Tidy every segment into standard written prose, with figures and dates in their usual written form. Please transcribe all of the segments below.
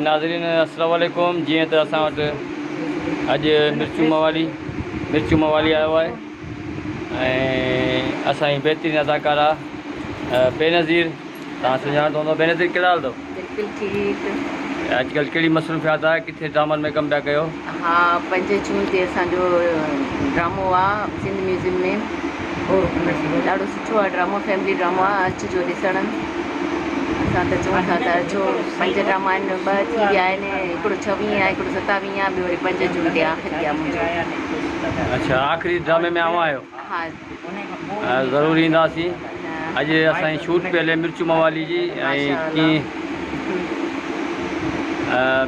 ناظرين السلام عليڪم جيئن ته اسان وٽ اڄ مرچو موالي مرچو موالي آيو آهي ۽ اسان جي بهترين اداڪارا بينظير تان سڃاڻندو هوندو بينظير ڪهڙا حال اٿو بلڪل ٺيڪ. اڄڪلهه ڪهڙي مصروفيات آهي ڪٿي ڊرامن ۾ ڪم پيا ڪيو. ها 5 جون تي اسان جو ڊرامو آ سنڌ ميوزيم ۾ ڏاڍو سٺو آ ڊرامو فيملي ڊرامو آ اچجو ڏسڻ اسان ته چئون ٿا ته اچو 5 ڊراما آهن 2 ٿي ويا آهن هڪڙو 26 آ هڪڙو 27 آ ٻيو وري 5 جون تي آخري آ منهنجو. اڇا آخري ڊرامي ۾ اوهان آهيو. ها. ضرور اينداسين اڄ اسان جي شوٽ پئي هلي مرچو موالي جي ۽ ڪي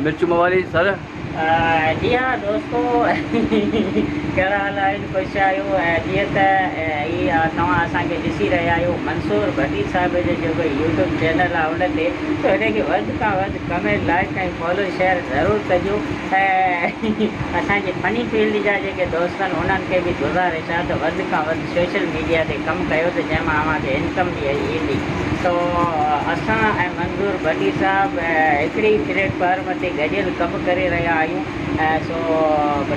مرچو موالي سر. جي ها دوستو ڪهڙا حال آهن خوش آهيو جيئن ته هي توهان اسان کي ڏسي رهيا آهيو منصور ڀٽي صاحب جو جيڪو يوٽيوب چينل آهي ان تي ته هن کي وڌ کان وڌ ڪمينٽ لائڪ ۽ فالو شيئر ضرور ڪجو ۽ اسان جي فني فيلڊ جا جيڪي دوست آهن انهن کي به گذارش آهي ته وڌ کان وڌ سوشل ميڊيا تي ڪم ڪيو ته جنهن مان اوهان کي انڪم به ايندي سو اسان ۽ منظور ڀٽي صاحب هڪڙي ئي پليٽ فارم تي گڏيل ڪم ڪري رهيا آهيون سو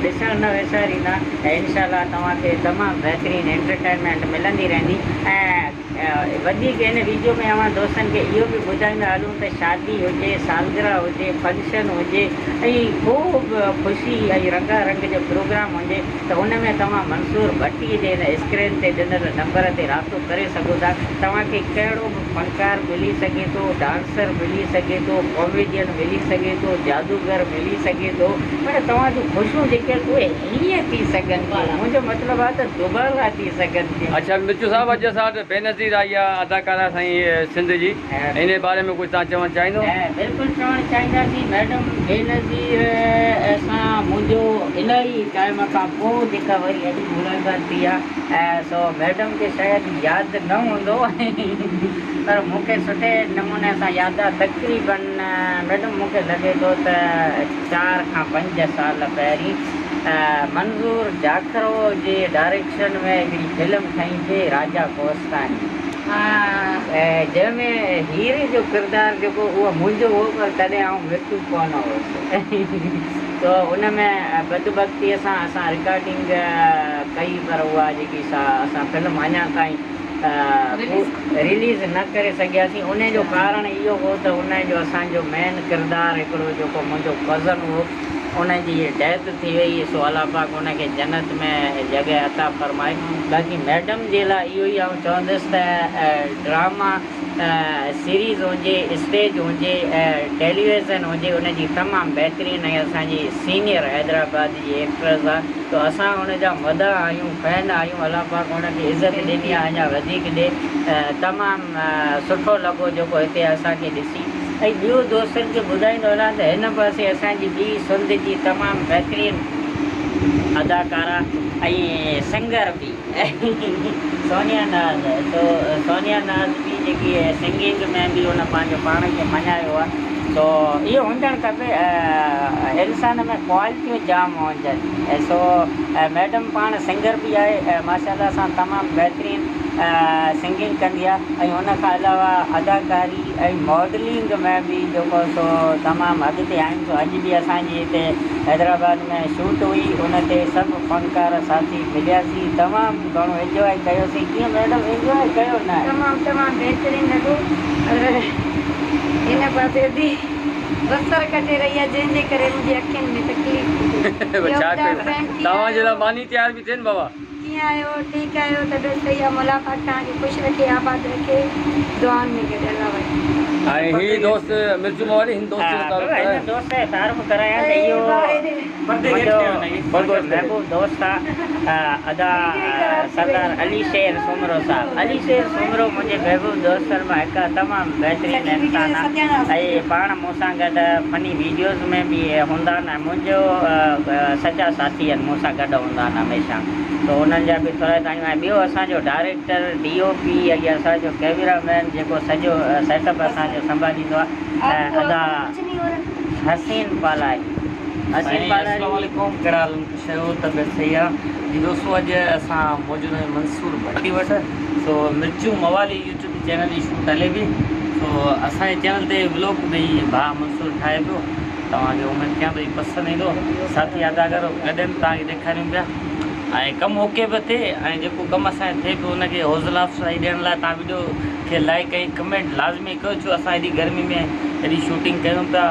ڏسڻ نه وساريندا ۽ انشاء الله توهان کي تمام بهترين انٽرٽينمينٽ ملندي رهندي ۽ وڌيڪ هن ويڊيو ۾ اوهان دوستن کي اهو به ٻڌائيندا هلون ته شادي هجي سالگرهه هجي فنڪشن هجي ۽ ڪو به خوشي ۽ رنگا رنگ جو پروگرام هجي ته ان ۾ توهان منصور ڀٽي جي هن اسڪرين تي ڏنل نمبر تي رابطو ڪري سگهو ٿا. توهان کي ڪهڙو به فنڪار ملي سگهي ٿو، ڊانسر ملي سگهي ٿو، ڪاميڊين ملي سگهي ٿو، جادوگر ملي سگهي ٿو، پر توهان جون خوشيون جيڪي آهن اهي هيئن ٿي سگهن ٿيون. منهنجو مطلب آهي ته دوبالا ٿي سگهن ٿيون. اڇا مرچو صاحب اڄ اسان وٽ بينظير آئي آ اداڪاره سائين سنڌ جي انهي باري ۾ ڪجهه توهان چوڻ چاهيندو؟ بلڪل چوڻ چاهينداسين ميڊم بينظير سان منهنجو الاهي ٽائيم کان پوء جيڪا وري اڄ ملاقات ٿي آ سو ميڊم کي شايد ياد نه هوندو پر مون کي سٺي نموني سان ياد آ تقريبن ميڊم مون کي لڳي ٿو ته 4 کان 5 سال پهرين منظور جاکرو جي ڊائريڪشن ۾ هڪڙي فلم ٺهي ٿي راجا ڪوهستاني جنهن ۾ هيري جو ڪردار جيڪو اهو منهنجو هو پر تڏهن آئون مرتو ڪونه هوس تو ان ۾ بدبختيء سان اسان رڪارڊنگ ڪئي پر اها جيڪي سا اسان فلم اڃا تائين رليز نه ڪري سگهياسين ان جو ڪارڻ اهو هو ته ان جو اسان جو مين ڪردار هڪڙو جيڪو منهنجو ڪزن هو ان جي ڊيٿ ٿي وئي سو الله پاڪ ان کي جنت ۾ جڳهه عطا فرمائي باقي ميڊم جي لاء اهو ئي آئون چوندس ته ڊراما سيريز هجي اسٽيج هجي ٽيليويزن هجي ان جي تمام بهترين ۽ اسان جي سينيئر حيدرآباد جي ايڪٽرس آ ته اسان ان جا مداح آهيون فين آهيون الله پاڪ ان کي عزت ڏني آ اڃا وڌيڪ ڏي تمام سٺو لڳو جيڪو هتي اسان کي ڏسي ۽ ٻيو دوستن کي ٻڌائيندو هلان ته هن پاسي اسان جي ٻي سنڌ جي تمام بهترين اداڪارا ۽ سنگر به سونيا ناز سو سونيا ناز به جيڪي سنگنگ ۾ به ان پنهنجو پاڻ کي مڃايو آهي سو اهو هجڻ کپي انسان ۾ ڪوالٽيون جام هجن سو ميڊم پاڻ سنگر به آهي ماشاءالله سان تمام بهترين سنگنگ ڪندي آهي ۽ ان کان علاوه اداڪاري ۽ ماڊلنگ ۾ به جيڪو سو تمام اڳتي آهن سو اڄ به اسان جي هتي حيدرآباد ۾ شوٽ هئي ان تي سڀ فنڪار ساٿي ملياسين تمام گهڻو انجواء ڪيوسين ڪيئن ميڊم انجواء ڪيو نه؟ تمام تمام بهترين لڳو پر هن پاسي ادي بصر ڪٽي رهي آهي جنهن جي ڪري منهنجي اکين ۾ تڪليف ٿي ٿئي. ٻيو ڇا ٻڌايو ڪيون فرينڊ ڪيئن توهان جي لاء آهيو؟ ماني تيار به ٿئي نه بابا. ڪيئن آهيو ٺيڪ آهيو طبيعت صحيح آ مولا پاڪ توهان کي خوش رکي آباد رکي دعائن ۾ گڏ الله وائي. ۽ هي دوست مرچو موالي هن دوست جو تعارف ڪرايو. هن دوست جو تعارف ڪرايان ته اهو منهنجو محبوب دوست آ ادا سردار علي شير سومرو صاحب علي شير سومرو منهنجي محبوب دوستن مان هڪ آ تمام بهترين انسان آ ۽ پاڻ مون سان گڏ فني ويڊيوز ۾ به هوندا آهن ۽ منهنجو سچا ساٿي آهن مون سان گڏ هوندا آهن هميشه سو انهن جا به ٿورائتا آهيون ۽ ٻيو اسان جو ڊائريڪٽر ڊي او پي ۽ اسان جو ڪئميرا مين جيڪو سڄو سيٽ اپ اسان جو سنڀاليندو آهي ادا حسين پالاري حسين سائين پالاري اسلام عليڪم ڪهڙا حال آهن خوش آهيو طبيعت صحيح آ جي دوستو اڄ اسان موجود آهيون منصور ڀٽي وٽ سو مرچون موالي يوٽيوب چينل جي شوٽ هلي پئي سو اسان جي چينل تي ولاگ به هي ڀاء منصور ٺاهي پيو. توهان کي اميد ڪيان ٿو هي پسند ايندو. ساٿي اداڪار گڏ آهن توهان کي ڏيکاريون پيا ۽ ڪم اوڪي پيو ٿئي ۽ جيڪو ڪم اسان جو ٿئي پيو ان کي حوصلا افزائي ڏيڻ لاء توهان وڊيو کي لائڪ ۽ ڪمينٽ لازمي ڪيو ڇو اسان ايڏي گرمي ۾ ايڏي شوٽنگ ڪيون پيا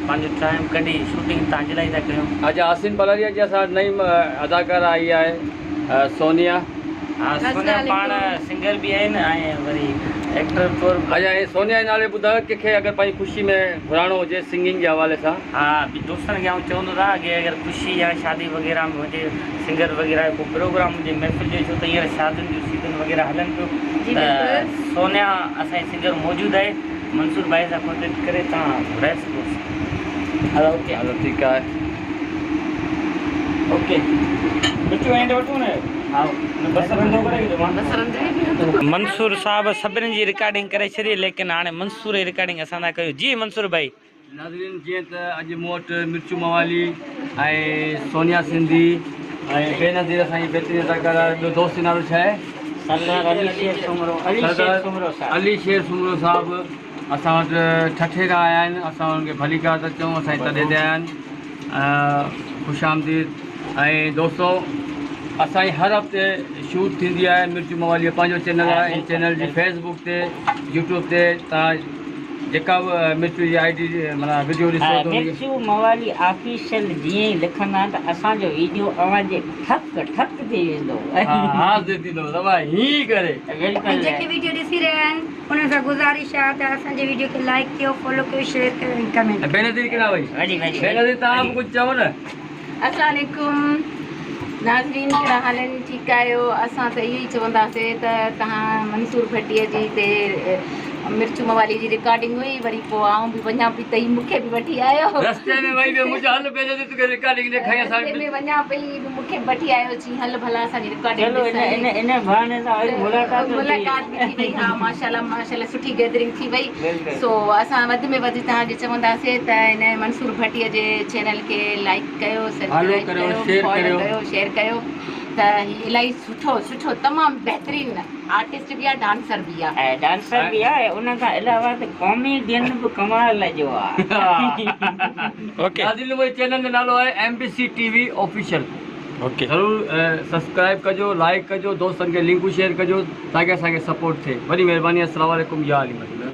پنهنجو ٽائيم ڪڍي شوٽنگ توهان جي لاء ئي ٿا ڪيون. اچا آسين پلاري اڄ اسان وٽ نئين اداڪاره آئي آهي سونيا. ها سونيا پاڻ سنگر به آهن ۽ وري ايڪٽر طور به. اچا هي سونيا جي نالي ٻڌايو ڪنهن کي اگر پنهنجي خوشي ۾ گهرائڻو هجي سنگنگ جي حوالي سان. ها دوستن کي آئون چوندو ته اڳي اگر خوشي يا شادي وغيره ۾ هجي سنگر وغيره جو ڪو پروگرام هجي محفل جو ڇو ته هينئر شادين جو سيزن وغيره هلن پيو ته سونيا اسان جي سنگر موجود آهي منصور ڀائي سان ڪانٽيڪٽ ڪري توهان گهرائي سگهو هلو اوڪي. هلو ٺيڪ آهي. اوڪي مچو اينڊ وٺون نه ها بصر رنڌو ڪري ڇڏيو مان منصور صاحب سڀني جي رڪارڊنگ ڪري ڇڏي ليڪن هاڻي منصور جي رڪارڊنگ اسان ٿا ڪيون جي منصور ڀائي. ناظرين جيئن ته اڄ مون وٽ مرچو موالي ۽ سونيا سنڌي ۽ بينظير اسان جي بهترين اداڪاره ٻيو دوست جو نالو ڇا آهي؟ سردار علي شير سومرو علي شير سومرو صاحب علي شير سومرو صاحب اسان وٽ ٺٽي کان آيا آهن اسان انهن کي ڀليڪار ٿا چئون اسان جي تڏي تي آيا آهن خوش آمديد ۽ دوستو اسان جي هر هفتي شوٽ ٿيندي آهي مرچو موالي جو پنهنجو چينل آهي ان چينل جي فيس بڪ تي يوٽيوب تي تان جيڪا به مرچو جي I D معنيٰ وڊيو ڏسو ته ان کي. مرچو موالي آفيشل جيئن ئي لکندا ته اسان جو ويڊيو اوهان جي ٺڪ ٺڪ ٿي ويندو. ها حاضر ٿيندو صفا هين ڪري. بلڪل. ۽ جيڪي ويڊيو ڏسي رهيا آهن انهن سان گذارش آهي ته اسان جي ويڊيو کي لائيڪ ڪيو فالو ڪيو شيئر ڪيو ۽ ڪمينٽ ۽ بينظير ڪيڏانهن وئي؟ وڏي وڏي. بينظير توهان به ڪجهه چئو نه. السلام عليڪم ناظرين ڪهڙا حال آهن ٺيڪ آهيو اسان ته اهو ئي چونداسي ته توهان منصور ڀٽي جي هتي مرچو موالي جي رڪارڊنگ هئي وري پوء آئون به وڃان پئي ته هي مون کي به وٺي آيو رستي ۾ وئي به مون چيو هل بينظير توکي رڪارڊنگ ڏيکاريان اسان رستي ۾ وڃان پئي به مون کي به وٺي آيو چي هل ڀلا اسان جي رڪارڊنگ چلو ان ان ان بهاني سان وري ملاقات به ٿي ملاقات به ٿي وئي ها ماشاءالله ماشاءالله سٺي گيدرنگ ٿي وئي بلڪل سو اسان وڌ ۾ وڌ توهان کي چونداسي ته هن منصور ڀٽي جي چينل کي لائيڪ ڪيو فالو سبسڪرائيب ڪريو ڪيو شيئر فالو ڪريو. ڪيو شيئر ڪيو ته هي الاهي سٺو سٺو تمام بهترين آرٽسٽ به آ ڊانسر به آ. ۽ ڊانسر به آ ۽ ان کان علاوه ته ڪاميڊين به ڪمال جو آ. اوڪي. ناظرين منهنجي چينل جو نالو آهي M B C T V official okay. ضرور سبسڪرائب ڪجو لائيڪ ڪجو دوستن کي لنڪون شيئر ڪجو تاڪي اسان کي سپورٽ ٿئي وڏي مهرباني السلام عليڪم يا علي مدد.